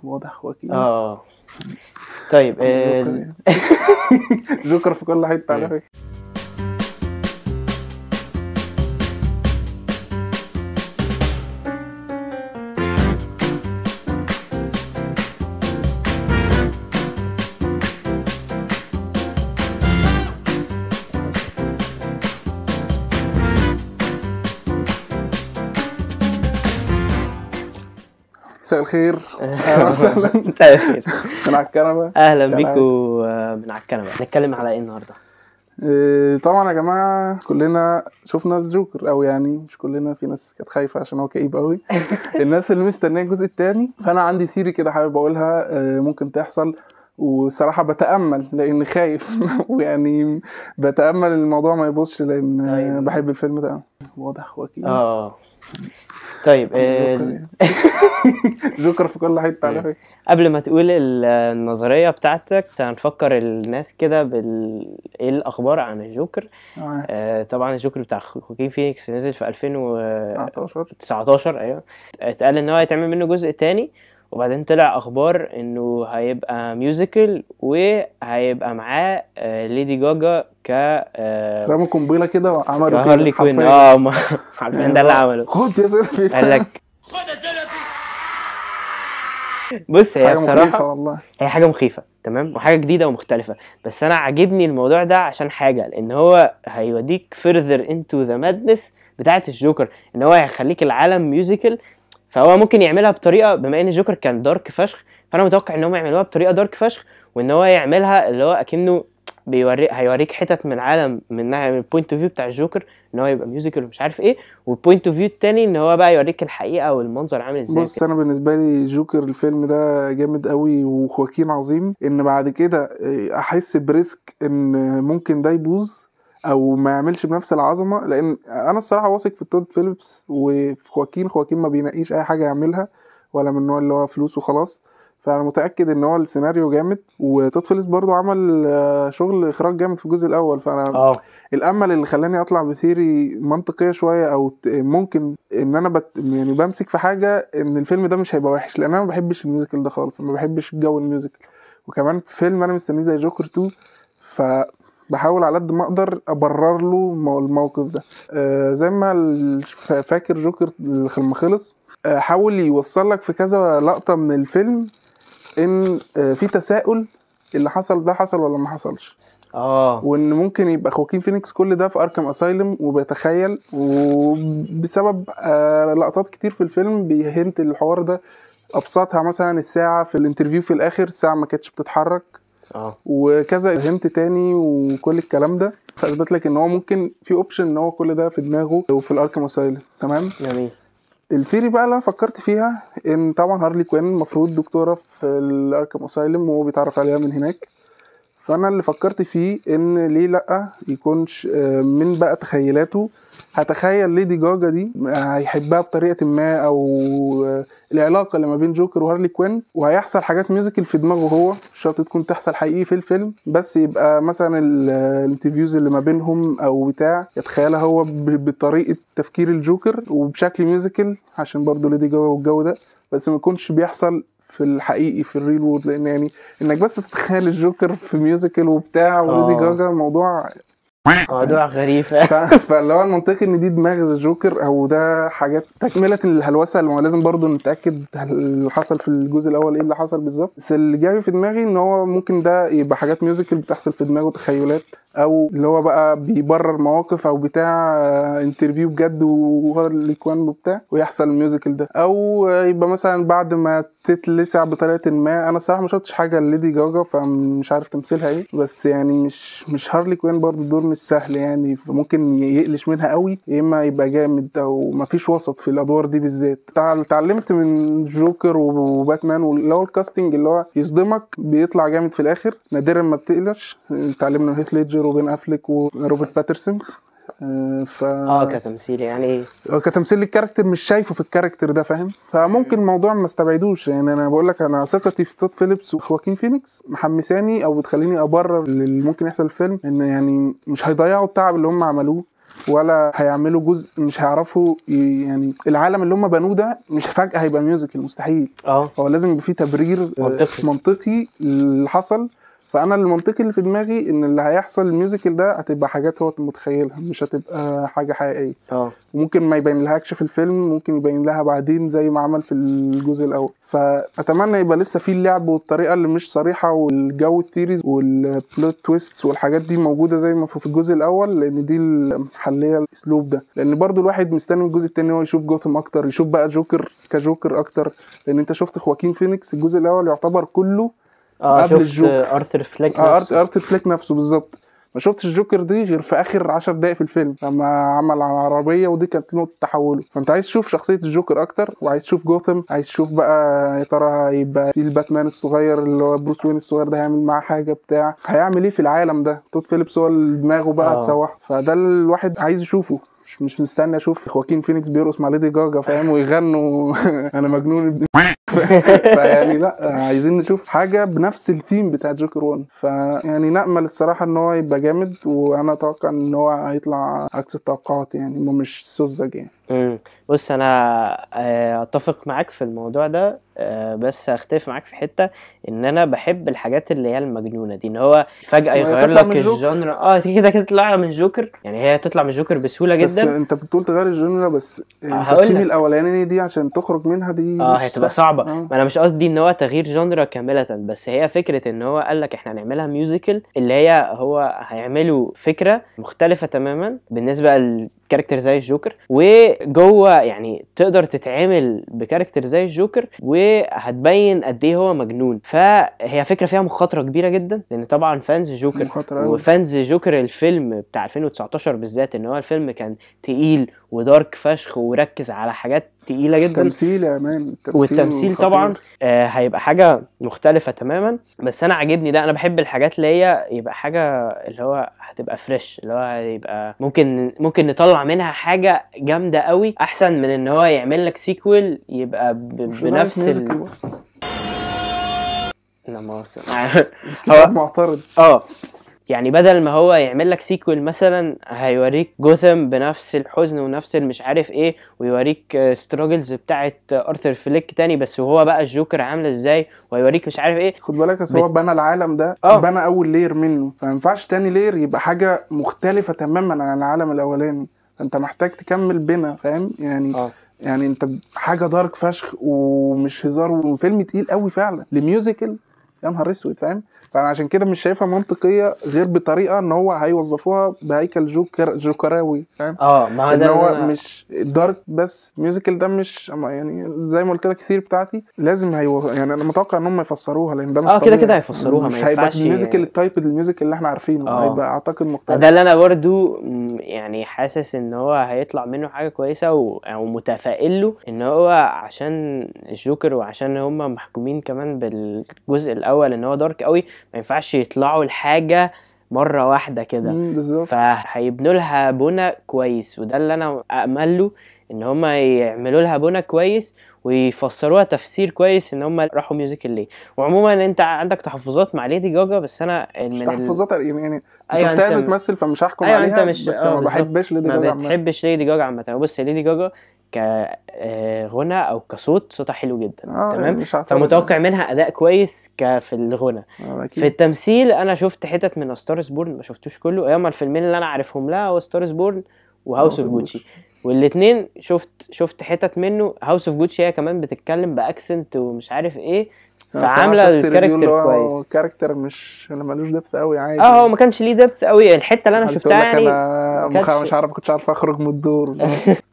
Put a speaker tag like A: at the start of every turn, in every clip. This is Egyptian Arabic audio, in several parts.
A: واضح خواكين.
B: طيب
A: جوكر في كل حتة على فكرة. مساء الخير. اهلا وسهلا.
B: مساء الخير.
A: من على الكنبة.
B: اهلا بيكم من على الكنبة. هنتكلم على ايه النهارده؟
A: طبعا يا جماعة كلنا شفنا الجوكر، او يعني مش كلنا، في ناس كانت خايفة عشان هو كئيب قوي. الناس اللي مستنيه الجزء الثاني، فانا عندي theory كده حابب اقولها ممكن تحصل، وصراحة بتامل لان خايف ويعني بتامل الموضوع ما يبوظش لان بحب الفيلم ده. واضح خواكين.
B: طيب
A: جوكر في كل حتة على فكرة.
B: قبل ما تقول النظرية بتاعتك هنفكر الناس كده ايه الاخبار عن الجوكر. طبعا الجوكر بتاع خواكين فينيكس نزل في 2019. ايوه، اتقال ان هو هيتعمل منه جزء تاني، وبعدين طلع اخبار انه هيبقى musical وهيبقى معاه ليدي جاجا ك
A: رموا قنبلة كده وعملوا
B: كده هارلي كوين. عارفين ده اللي عمله.
A: خد يا سيلفي،
B: قال لك
C: خد يا سيلفي.
B: بص، هي بصراحة
A: والله
B: هي حاجة مخيفة، تمام، وحاجه جديدة ومختلفة، بس انا عاجبني الموضوع ده عشان حاجة، لان هو هيوديك further into the madness بتاعه الجوكر، ان هو هيخليك العالم musical. فهو ممكن يعملها بطريقة، بما ان الجوكر كان dark فشخ، فانا متوقع ان هم يعملوها بطريقة dark فشخ، وان هو يعملها اللي هو اكنه هيوريك حتت من العالم من ال point of view بتاع الجوكر، ان هو يبقى musical ومش عارف ايه، وال point of view التاني ان هو بقى يوريك الحقيقة والمنظر عامل ازاي.
A: بص، انا بالنسبة لي جوكر الفيلم ده جامد قوي وخواكين عظيم، ان بعد كده احس ب risk ان ممكن ده يبوظ او ما يعملش بنفس العظمة، لان انا الصراحة واثق في تود فيليبس وفي خواكين. خواكين ما بينقيش اي حاجة يعملها، ولا من النوع اللي هو فلوس وخلاص، فانا متاكد ان هو السيناريو جامد، وتود فيليبس برضو عمل شغل اخراج جامد في الجزء الاول. فانا الامل اللي خلاني اطلع ب theory منطقية شوية، او ممكن ان انا يعني بمسك في حاجة ان الفيلم ده مش هيبقى وحش، لان انا ما بحبش ال musical ده خالص، ما بحبش جو ال musical، وكمان فيلم انا مستنيه زي جوكر 2، ف بحاول على قد ما اقدر ابرر له الموقف ده. زي ما فاكر جوكر لما خلص، حاول يوصل لك في كذا لقطة من الفيلم ان في تساؤل، اللي حصل ده حصل ولا ما حصلش، وان ممكن يبقى خواكين فينيكس كل ده في Arkham Asylum وبيتخيل، وبسبب لقطات كتير في الفيلم بي hint الحوار ده. ابسطها مثلا الساعة في ال interview في الاخر، الساعة ما كانتش بتتحرك، وكذا hint تاني وكل الكلام ده، فاثبت لك ان هو ممكن في option ان هو كل ده في دماغه وفي ال Arkham Asylum. تمام،
B: جميل.
A: ال theory بقى اللي انا فكرت فيها، ان طبعا هارلي كوين المفروض دكتورة في ال Arkham Asylum وهو بيتعرف عليها من هناك، فانا اللي فكرت فيه ان ليه لا يكونش من بقى تخيلاته، هتخيل ليدي جاجا دي هيحبها بطريقة ما، او العلاقة اللي ما بين جوكر وهارلي كوين، وهيحصل حاجات musical في دماغه هو، مش شرط تكون تحصل حقيقي في الفيلم، بس يبقى مثلا ال interviews اللي ما بينهم او بتاع يتخيلها هو بطريقة تفكير الجوكر وبشكل musical، عشان برضو ليدي جاجا والجو ده، بس ما يكونش بيحصل في الحقيقي في ال real world، لان يعني انك بس تتخيل الجوكر في musical وبتاع وليدي جاجا، الموضوع
B: موضوع غريب.
A: فاللي هو المنطقي ان دي دماغ الجوكر، او ده حاجات تكمله للهلوسه اللي لازم برضو نتاكد اللي حصل في الجزء الاول ايه اللي حصل بالظبط. بس اللي جاي في دماغي ان هو ممكن ده يبقى حاجات musical بتحصل في دماغه، تخيلات، او اللي هو بقى بيبرر مواقف او بتاع interview بجد وهارلي كوين وبتاع، ويحصل ال musical ده، او يبقى مثلا بعد ما تتلسع بطريقة ما. انا الصراحة ما شفتش حاجة لليدي جاجا فمش عارف تمثيلها ايه، بس يعني مش هارلي كوين برضو الدور مش سهل يعني، فممكن يقلش منها قوي، يا اما يبقى جامد، او ما فيش وسط في الادوار دي بالذات. اتعلمت من جوكر وباتمان، واللي هو ال casting اللي هو يصدمك بيطلع جامد في الاخر، نادرا ما بتقلش. اتعلمنا من هيث ليدجر وبين افليك وروبرت باترسون. ف
B: كتمثيل يعني
A: كتمثيل لل character مش شايفه في ال character ده، فاهم؟ فممكن الموضوع ما استبعدوش يعني. انا بقول لك انا ثقتي في تود فيليبس وخواكين فينيكس محمساني، او بتخليني ابرر اللي ممكن يحصل في الفيلم، ان يعني مش هيضيعوا التعب اللي هم عملوه. ولا هيعملوا جزء مش هيعرفوا يعني العالم اللي هم بنوه ده مش فجاة هيبقى musical، مستحيل. هو لازم يبقى فيه تبرير منطقي اللي حصل. فانا المنطقي اللي في دماغي ان اللي هيحصل ال musical ده هتبقى حاجات هو متخيلها، مش هتبقى حاجة حقيقية. وممكن ما يبين لهاش في الفيلم، ممكن يبين لها بعدين زي ما عمل في الجزء الاول. فاتمنى يبقى لسه في اللعب والطريقة اللي مش صريحه والجو ال theories وال plot twists والحاجات دي موجودة زي ما في الجزء الاول، لان دي المحلية الاسلوب ده. لان برضو الواحد مستني الجزء الثاني هو يشوف جوثم اكتر، يشوف بقى جوكر كجوكر اكتر، لان انت شفت خواكين فينيكس الجزء الاول يعتبر كله
B: قبل الجوكر. ارثر فليك نفسه.
A: ارثر فليك نفسه بالظبط. ما شفتش الجوكر دي غير في اخر 10 دقايق في الفيلم لما عمل على العربية، ودي كانت نقطة تحوله. فانت عايز تشوف شخصية الجوكر اكتر، وعايز تشوف جوثم، عايز تشوف بقى يا ترى هيبقى في الباتمان الصغير اللي هو بروس وين الصغير ده هيعمل معاه حاجة بتاع، هيعمل ايه في العالم ده. تود فيليبس هو اللي دماغه بقى اتسوح، فده الواحد عايز يشوفه. مش مستني اشوف خواكين فينيكس بيرقص مع ليدي جاجا فاهم ويغنوا انا مجنون ابن فيعني لا، عايزين نشوف حاجة بنفس الثيم بتاع جوكر 1. فيعني نامل الصراحة ان هو يبقى جامد، وانا اتوقع ان هو هيطلع عكس التوقعات يعني، مش سذج يعني.
B: بص انا اتفق معاك في الموضوع ده، بس اختلف معاك في حتة ان انا بحب الحاجات اللي هي المجنونة دي، ان هو فجاة يغير لك ال genre. كده كده تطلع من جوكر، يعني هي تطلع من جوكر بسهولة جدا.
A: بس انت بتقول تغير ال genre، بس الثيم الاولاني دي عشان تخرج منها دي
B: هتبقى صعبة. ما انا مش قصدي ان هو تغيير genre كاملة، بس هي فكرة ان هو قال لك احنا هنعملها musical، اللي هي هو هيعملوا فكرة مختلفة تماما بالنسبة لل character زي الجوكر، وجوه يعني تقدر تتعامل ب character زي الجوكر وهتبين قد ايه هو مجنون. فهي فكرة فيها مخاطره كبيرة جدا، لان طبعا fans جوكر و fans جوكر الفيلم بتاع 2019 بالذات، ان هو الفيلم كان تقيل و dark فشخ وركز على حاجات تقيلة جدا،
A: تمثيل يا man،
B: والتمثيل طبعا هيبقى حاجة مختلفة تماما. بس انا عاجبني ده، انا بحب الحاجات اللي هي يبقى حاجة اللي هو هتبقى fresh، اللي هو هيبقى ممكن نطلع منها حاجة جامدة قوي، احسن من ان هو يعمل لك sequel يبقى بنفس لا ما
A: هو معترض.
B: يعني بدل ما هو يعمل لك sequel مثلا هيوريك جوثم بنفس الحزن ونفس المش عارف ايه، ويوريك struggles بتاعه ارثر فليك تاني بس وهو بقى الجوكر عامل ازاي، ويوريك مش عارف ايه.
A: خد بالك هو بنى العالم ده، بنى اول layer منه، فما ينفعش تاني layer يبقى حاجة مختلفة تماما عن العالم الاولاني. انت محتاج تكمل بنا فاهم يعني. يعني انت حاجة dark فشخ ومش هزار وفيلم تقيل قوي فعلا ل musical، يا نهار اسود فاهم. فانا عشان كده مش شايفها منطقية غير بطريقة ان هو هيوظفوها بهيكل جوكر جوكراوي فاهم.
B: ما ده
A: ان هو مش dark بس musical، ده مش يعني زي ما قلت لك كتير بتاعتي لازم يعني انا متوقع ان هم يفسروها، لان ده مش
B: كده كده هيفسروها،
A: مش هيبقى ال musical ال type ال music اللي احنا عارفينه، هيبقى اعتقد مختلف.
B: ده اللي انا برضو يعني حاسس ان هو هيطلع منه حاجة كويسة او متفائل له، ان هو عشان الجوكر وعشان هم محكومين كمان بالجزء الاول ان هو dark قوي، ما ينفعش يطلعوا الحاجة مرة واحدة كده، فهيبنوا لها بنى كويس. وده اللي انا امله، ان هم يعملوا لها بنى كويس ويفسروها تفسير كويس ان هم راحوا musical ليه. وعموما انت عندك تحفظات مع ليدي جاجا، بس انا
A: من تحفظات يعني شفتها بتمثل فمش هحكم عليها، بس ما بحبش ليدي جاجا.
B: ما بتحبش ليدي جاجا عامة. بص ليدي جاجا كغنى او كصوت صوتها حلو جدا، تمام، فمتوقع منها اداء كويس في الغنى. في التمثيل انا شفت حتت من Star Is Born، ما شفتوش كله. اما الفيلمين اللي انا عارفهم لها هو Star Is Born و House of Gucci، والاثنين شفت حتت منه. House of Gucci هي كمان بتتكلم ب accent ومش عارف ايه، فعامله ال character كويس.
A: character مش مالوش depth قوي عادي.
B: هو ما كانش ليه depth قوي الحتة اللي انا شفتها يعني.
A: انا مش عارف، كنتش عارف اخرج من الدور.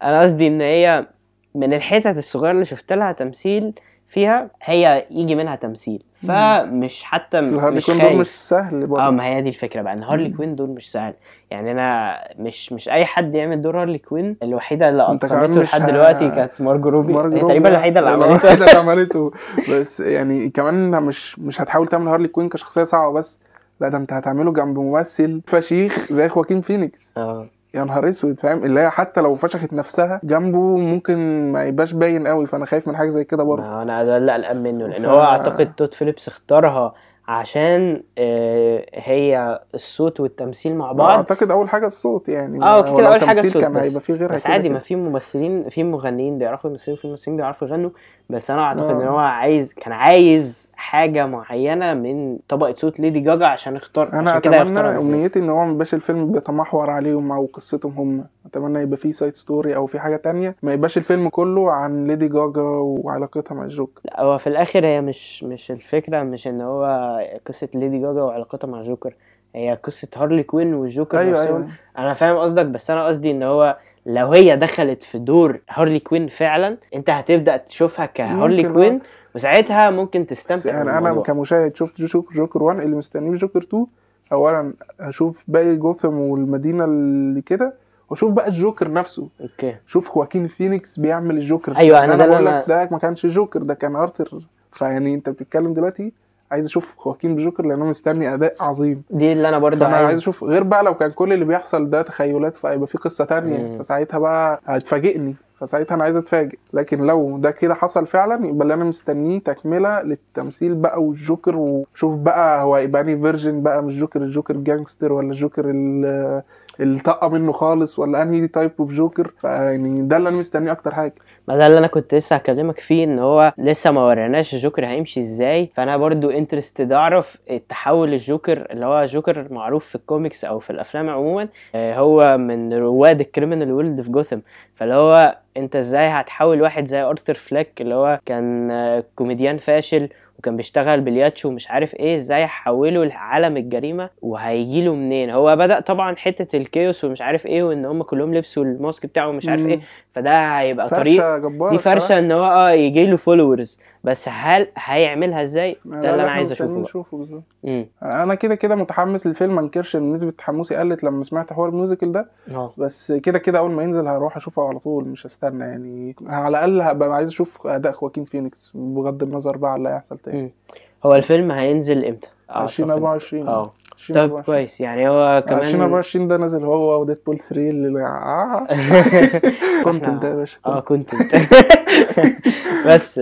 B: انا قصدي ان هي من الحتت الصغيرة اللي شفت لها تمثيل فيها، هي يجي منها تمثيل، فمش حتى مش
A: خايف. دور مش سهل برضه.
B: ما هي دي الفكرة بقى، ان هارلي كوين دور مش سهل. يعني انا مش اي حد يعمل دور هارلي كوين. الوحيدة اللي اتقنته لحد دلوقتي كانت مارجو روبي، تقريبا الوحيدة اللي
A: عملته. بس يعني كمان مش هتحاول تعمل هارلي كوين كشخصية صعبة بس، لا ده انت هتعمله جنب ممثل فشيخ زي خواكين فينيكس. يا نهار اسود فاهم، اللي هي حتى لو فشخت نفسها جنبه ممكن ما يبقاش باين قوي. فانا خايف من حاجة زي كده برضه.
B: انا ده اللي قلقان منه، لان هو اعتقد تود فيليبس اختارها عشان هي الصوت والتمثيل مع بعض.
A: اعتقد اول حاجة الصوت يعني،
B: كده اول حاجة الصوت،
A: كان هيبقى في غيرها
B: بس عادي، ما في ممثلين، في مغنيين بيعرفوا يمثلوا، في ممثلين بيعرفوا يغنوا، بس انا اعتقد ان هو كان عايز حاجة معينة من طبقه صوت ليدي جاجا عشان اختار.
A: انا اتمنى امنيتي ان هو ما يبقاش الفيلم بيتمحور عليهم او قصتهم هم، اتمنى يبقى فيه side story او في حاجة تانية، ما يبقاش الفيلم كله عن ليدي جاجا وعلاقتها مع الجوكر.
B: لا هو في الاخر هي مش الفكرة، مش ان هو قصة ليدي جاجا وعلاقتها مع الجوكر، هي قصة هارلي كوين والجوكر. أيوة. انا فاهم قصدك، بس انا قصدي ان هو لو هي دخلت في دور هارلي كوين فعلا، انت هتبدأ تشوفها كهارلي كوين، وساعتها ممكن تستمتع.
A: يعني انا كمشاهد شفت جوكر 1، اللي مستنيه جوكر 2 اولا هشوف باقي جوثم والمدينة اللي كده، واشوف بقى الجوكر نفسه.
B: okay، شوف
A: خواكين فينيكس بيعمل الجوكر.
B: ايوه انا
A: بقول لك ده ما كانش جوكر، ده كان ارثر. فيعني انت بتتكلم دلوقتي عايز اشوف خواكين بجوكر لانه مستني اداء عظيم.
B: دي اللي انا برضه
A: عايز اشوف. غير بقى لو كان كل اللي بيحصل ده تخيلات، فهيبقى في قصة تانية، فساعتها بقى هتفاجئني، فساعتها انا عايز اتفاجئ. لكن لو ده كده حصل فعلا، يبقى اللي انا مستنيه تكمله للتمثيل بقى والجوكر، وشوف بقى هو هيبقى انهي version بقى، مش جوكر الجوكر gangster، ولا الجوكر اللي طقه منه خالص، ولا انهي type of جوكر. فيعني ده اللي انا مستنيه اكتر حاجة.
B: ما ده اللي انا كنت لسه هكلمك فيه، ان هو لسه ما وريناش الجوكر هيمشي ازاي، فانا برضو interested اعرف التحول الجوكر اللي هو جوكر معروف في الكوميكس او في الافلام عموما، هو من رواد ال criminal world في جوثم، فاللي هو انت ازاي هتحول واحد زي ارثر فلاك اللي هو كان كوميديان فاشل وكان بيشتغل بالياتشو ومش عارف ايه، ازاي هحوله لعالم الجريمة وهيجيله منين؟ هو بدا طبعا حتة ال chaos ومش عارف ايه، وان هم كلهم لبسوا ال mask بتاعه ومش عارف ايه، فده هيبقى طريق دي فرشه ان هو يجيله followers، بس هل هيعملها ازاي؟ ده اللي انا عايز اشوفه
A: بالظبط. انا كده كده متحمس للفيلم، ما انكرش ان نسبه تحمسي قلت لما سمعت حوار ال musical ده، بس كده كده اول ما ينزل هروح اشوفه على طول، مش هستنى يعني. على الاقل هبقى عايز اشوف اداء خواكين فينيكس بغض النظر بقى على اللي هيحصل تاني.
B: هو الفيلم هينزل امتى؟
A: 2024.
B: طب كويس، يعني هو كمان
A: 2024 ده نازل هو وديدبول 3 اللي content يا باشا.
B: content. بس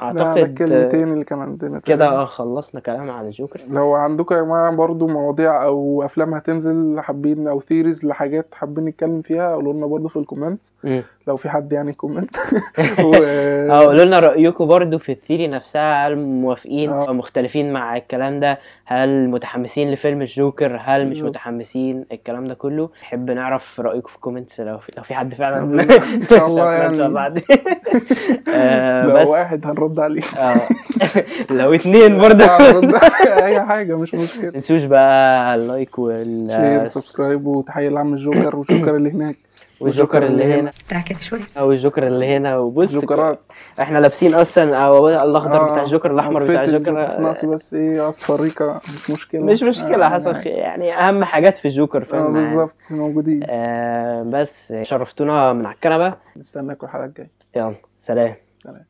B: اعتقد
A: الكلمتين اللي كان عندنا
B: كده خلصنا كلام على الجوكر.
A: لو عندكم يا جماعة برضو مواضيع او افلام هتنزل حابين، او theories لحاجات حابين نتكلم فيها، قولوا لنا برضو في ال comment لو في حد يعني comment.
B: قولوا لنا رايكم برضو في ال theory نفسها، هل موافقين او مختلفين مع الكلام ده؟ هل متحمسين لفيلم الجوكر؟ هل مش متحمسين؟ الكلام ده كله نحب نعرف رايكم في ال comments لو في حد فعلا.
A: ان شاء الله يعني،
B: ان شاء الله عدي.
A: لو واحد هنرد عليه،
B: لو اتنين برضه
A: اي حاجة مش مشكلة.
B: متنسوش بقى ال like وال
A: share subscribe، وتحية لعم الجوكر والجوكر اللي هناك
B: والجوكر اللي هنا
C: تعال كده شوية،
B: او الجوكر اللي هنا. وبص
A: جوكرات
B: احنا لابسين اصلا او الاخضر بتاع الجوكر، الاحمر بتاع الجوكر،
A: ناقص بس ايه اصفريكا، مش مشكلة
B: مش مشكلة حصل خير يعني. اهم حاجات في الجوكر فاهم
A: بالظبط موجودين.
B: بس شرفتونا من على الكنبة،
A: نستناكم الحلقة الجاية.
B: يلا سلام.
A: سلام.